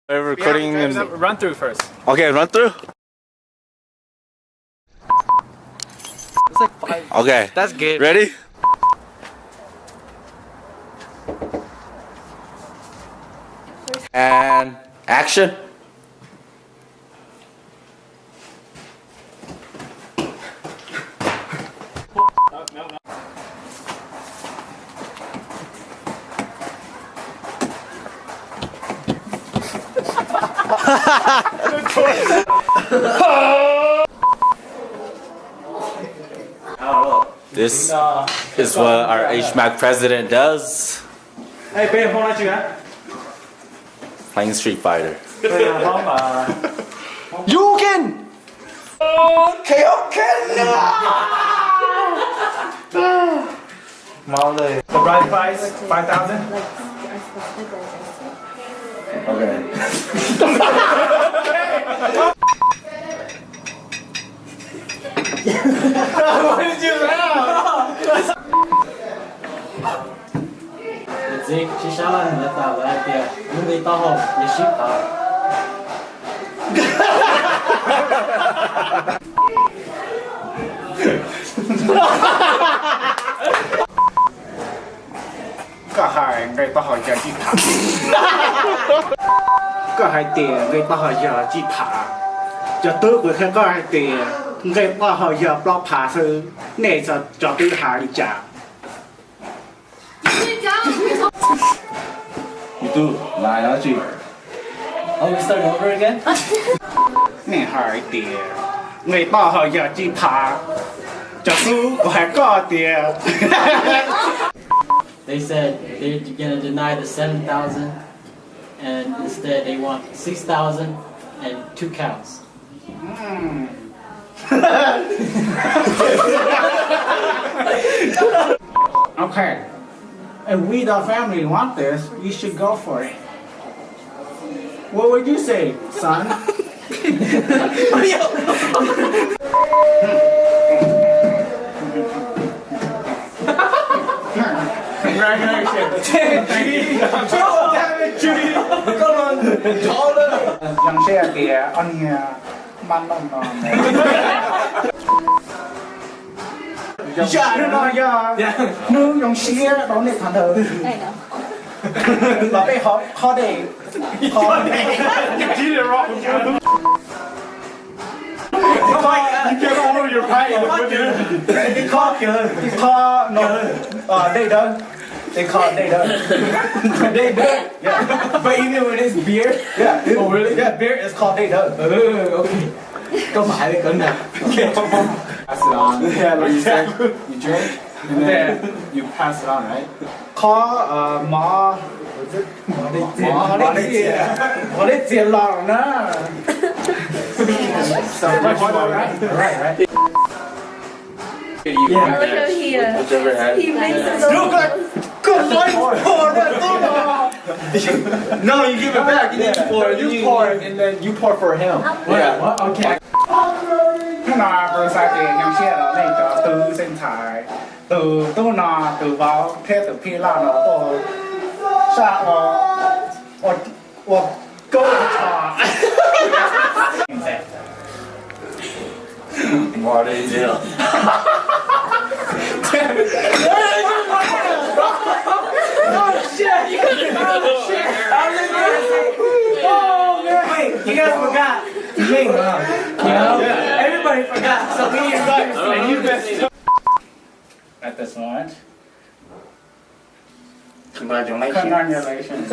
We're recording and run through first. Okay, run through. It's like five. Okay. That's good. Ready? And action. This is what our H mac president does. Playing Street Fighter. You can. Okay, okay. No. Máuเลย. The bride price, five thousand. Okay. What did you laugh? Niam txiv, sib sab laj ntawd tas lawv hais tias lub nqi taub hau yog sib phav. Koj hais nqe taub hau yog tsib phav. Koj hais tias nqe taub hau yog tsib phav. Cov tub, kuv qhia koj hais tias nqe taub hau yog plaub phav xwb. Nej cov tub hais li cas? Yuj tub, lais dab tsi? Oh, we start over again? Nej hais tias nqe taub hau yog tsib phav. Cov tub, kuv hais koj tias They said they're gonna deny the seven thousand, and instead they want six thousand and two cows. Hmm. Okay. If we, the family, want this, we should go for it. What would you say, son? Congratulations. Thank you. Koj los nrov lawm. Zoo siab tias ob niag mab noj no. Hnub no yog hnub zoo siab rau nej thaum ntawd. Los peb qhov dej, qhov They call, they call, no, uh, dej dawb. They call dej dawb. Dej dawb. Yeah. But even when it's beer? Yeah. Oh, really? Yeah, beer is called dej dawb. Oh, okay. Koj mas hais li koj na. Pass it on. Yeah, like you said, you drink, and then you pass it on, right? Qhov, uh, mov, mov dej txias los na. So, much more, right? Right, right. Yeah. Over here. Whichever hand. He makes his own. Look like, good life for that. No, you give it back. You need to pour. You pour, and then you pour for him. Yeah. What? Okay. Hnub no kuv xav tias nyoo siab rau nej cov tub xeeb ntxhais, tus tub no, tus vauv thiab tus phij loj no tuaj sab ua, ua, ua koob ua tsho. What is it? Oh, shit. Oh, man. Wait, you guys forgot. Ming, uh, you know? Yeah. Everybody forgot, so we need you guys. And you missed. At this moment. Congratulations. Congratulations.